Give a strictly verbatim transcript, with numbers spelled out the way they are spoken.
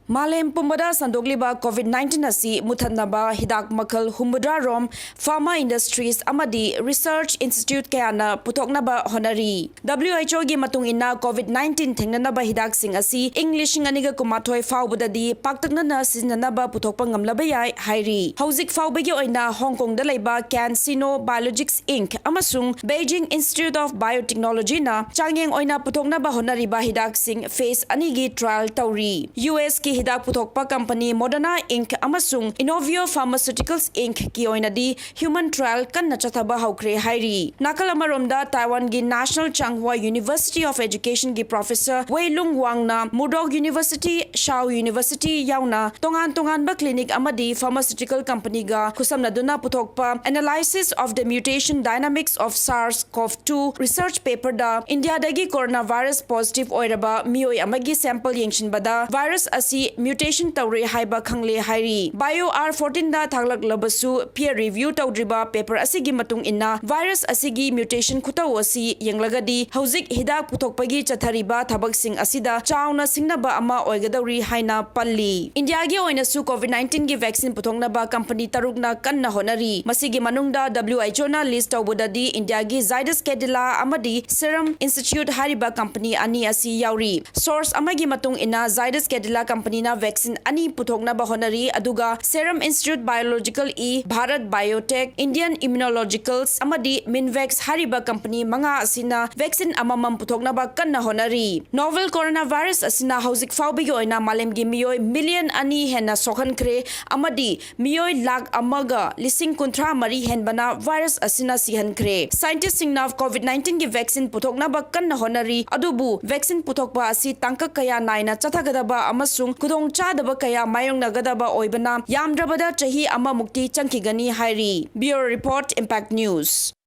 ꯃꯥꯂꯦꯝ ꯄꯨꯝꯕꯗ ꯁꯟꯗꯣꯛꯂꯤꯕ COVID nineteen ꯑꯁꯤ ꯃꯨꯊꯠꯅꯕ ꯍꯤꯗꯥꯛ ꯃꯈꯜ ꯍꯨꯝꯐꯨꯇꯔꯥ ꯔꯣꯝ pharma industries ꯑꯃꯗꯤ research institute ꯀꯌꯥꯅ ꯄꯨꯊꯣꯛꯅꯕ ꯍꯣꯠꯅꯔꯤ꯫ WHO ꯒꯤ ꯃꯇꯨꯡ ꯏꯟꯅ COVID nineteen ꯊꯦꯡꯅꯅꯕ ꯍꯤꯗꯥꯛꯁꯤꯡ ꯑꯁꯤ ꯏꯪ ꯂꯤꯁꯤꯡ ꯑꯅꯤꯒ ꯀꯨꯟꯃꯥꯊꯣꯏ ꯐꯥꯎꯕꯗꯗꯤ ꯄꯥꯛꯇꯛꯅꯅ ꯁꯤꯖꯤꯟꯅꯅꯕ ꯄꯨꯊꯣꯛꯄ ꯉꯝꯂꯕ ꯌꯥꯏ ꯍꯥꯏꯔꯤ꯫ ꯍꯧꯖꯤꯛ ꯐꯥꯎꯕꯒꯤ ꯑꯣꯏꯅ ꯍꯣꯡ ꯀꯣꯡꯗ ꯂꯩꯕ CanSino Biologics Inc ꯑꯃꯁꯨꯡ Beijing Institute of Biotechnology ꯅ ꯆꯥꯡꯌꯦꯡ ꯑꯣꯏꯅ ꯄꯨꯊꯣꯛꯅꯕ ꯍꯣꯠꯅꯔꯤꯕ ꯍꯤꯗꯥꯛꯁꯤꯡ phase ꯑꯅꯤꯒꯤ trial ꯇꯧꯔꯤ꯫ US ꯀꯤ ꯍꯤꯗꯥꯛ ꯄꯨꯊꯣꯛꯄ company Moderna Inc ꯑꯃꯁꯨꯡ Inovio Pharmaceuticals Inc ꯀꯤ ꯑꯣꯏꯅꯗꯤ human trial ꯀꯟꯅ ꯆꯠꯊꯕ ꯍꯧꯈ꯭ꯔꯦ ꯍꯥꯏꯔꯤ꯫ ꯅꯥꯀꯜ ꯑꯃꯔꯣꯝꯗ, ꯇꯥꯏꯋꯥꯟꯒꯤ National Tsinghua University of Education ꯒꯤ professor Wei Lung Wang ꯅ Murdoch University, Shaw University ꯌꯥꯎꯅ ꯇꯣꯉꯥꯟ ꯇꯣꯉꯥꯟꯕ clinic ꯑꯃꯗꯤ pharmaceutical company ꯒ ꯈꯨꯠꯁꯝꯅꯗꯨꯅ ꯄꯨꯊꯣꯛꯄ Analysis of the Mutation Dynamics of SARS-CoV two research paper ꯗ ꯏꯟꯗꯤꯌꯥꯗꯒꯤ coronavirus positive ꯑꯣꯏꯔꯕ ꯃꯤꯑꯣꯏ ꯑꯃꯒꯤ sample ꯌꯦꯡꯁꯤꯟꯕꯗ virus ꯑꯁꯤ mutation ꯇꯧꯔꯦ ꯍꯥꯏꯕ ꯈꯪꯂꯦ ꯍꯥꯏꯔꯤ꯫ Bio R fourteen ꯗ ꯊꯥꯒꯠꯂꯛꯂꯕꯁꯨ, peer review ꯇꯧꯗ꯭ꯔꯤꯕ paper ꯑꯁꯤꯒꯤ ꯃꯇꯨꯡ ꯏꯟꯅ, virus ꯑꯁꯤꯒꯤ mutation ꯈꯨꯇꯧ ꯑꯁꯤ ꯌꯦꯡꯂꯒꯗꯤ ꯍꯧꯖꯤꯛ ꯍꯤꯗꯥꯛ ꯄꯨꯊꯣꯛꯄꯒꯤ ꯆꯠꯊꯔꯤꯕ ꯊꯕꯛꯁꯤꯡ ꯑꯁꯤꯗ ꯆꯥꯎꯅ ꯁꯤꯡꯅꯕ ꯑꯃ ꯑꯣꯏꯒꯗꯧꯔꯤ ꯍꯥꯏꯅ ꯄꯜꯂꯤ꯫ ꯏꯟꯗꯤꯌꯥꯒꯤ ꯑꯣꯏꯅꯁꯨ COVID nineteen ꯒꯤ vaccine ꯄꯨꯊꯣꯛꯅꯕ company ꯇꯔꯨꯛꯅ ꯀꯟꯅ ꯍꯣꯠꯅꯔꯤ꯫ ꯃꯁꯤꯒꯤ ꯃꯅꯨꯡꯗ WHO ꯅ list ꯇꯧꯕꯗꯗꯤ ꯏꯟꯗꯤꯌꯥꯒꯤ Zydus Cadila ꯑꯃꯗꯤ Serum Institute ꯍꯥꯏꯔꯤꯕ company ꯑꯅꯤ ꯑꯁꯤ ꯌꯥꯎꯔꯤ꯫ Source ꯑꯃꯒꯤ ꯃꯇꯨꯡ ꯏꯟꯅ, Zydus Cadila company ꯅ vaccine ꯑꯅꯤ ꯄꯨꯊꯣꯛꯅꯕ ꯍꯣꯠꯅꯔꯤ, ꯑꯗꯨꯒ Serum Institute, Biological E, Bharat Biotech, Indian Immunologicals ꯑꯃꯗꯤ Minvax ꯍꯥꯏꯔꯤꯕ company ꯃꯉꯥ ꯑꯁꯤꯅ vaccine ꯑꯃꯃꯝ ꯄꯨꯊꯣꯛꯅꯕ ꯀꯟꯅ ꯍꯣꯠꯅꯔꯤ꯫ Novel coronavirus ꯑꯁꯤꯅ ꯍꯧꯖꯤꯛ ꯐꯥꯎꯕꯒꯤ ꯑꯣꯏꯅ ꯃꯥꯂꯦꯝꯒꯤ ꯃꯤꯑꯣꯏ million ꯑꯅꯤ ꯍꯦꯟꯅ ꯁꯣꯛꯍꯟꯈ꯭ꯔꯦ ꯑꯃꯗꯤ ꯃꯤꯑꯣꯏ ꯂꯥꯈ ꯑꯃꯒ ꯂꯤꯁꯤꯡ ꯀꯨꯟꯊ꯭ꯔꯥ ꯃꯔꯤ ꯍꯦꯟꯕꯅ virus ꯑꯁꯤꯅ ꯁꯤꯍꯟꯈ꯭ꯔꯦ꯫ Scientist ꯁꯤꯡꯅ COVID nineteen ꯒꯤ vaccine ꯄꯨꯊꯣꯛꯅꯕ ꯀꯟꯅ ꯍꯣꯠꯅꯔꯤ, ꯑꯗꯨꯕꯨ vaccine ꯄꯨꯊꯣꯛꯄ ꯑꯁꯤ ꯇꯥꯡꯀꯛ ꯀꯌꯥ ꯅꯥꯏꯅ ꯆꯠꯊꯒꯗꯕ ꯑꯃꯁꯨꯡ ꯈꯨꯗꯣꯡꯆꯥꯗꯕ ꯀꯌꯥ ꯃꯥꯌꯣꯛꯅꯒꯗꯕ ꯑꯣꯏꯕꯅ ꯌꯥꯝꯗ꯭ꯔꯕꯗ ꯆꯍꯤ ꯑꯃꯃꯨꯛꯇꯤ ꯆꯪꯈꯤꯒꯅꯤ ꯍꯥꯏꯔꯤ꯫ Bureau Report, Impact News꯫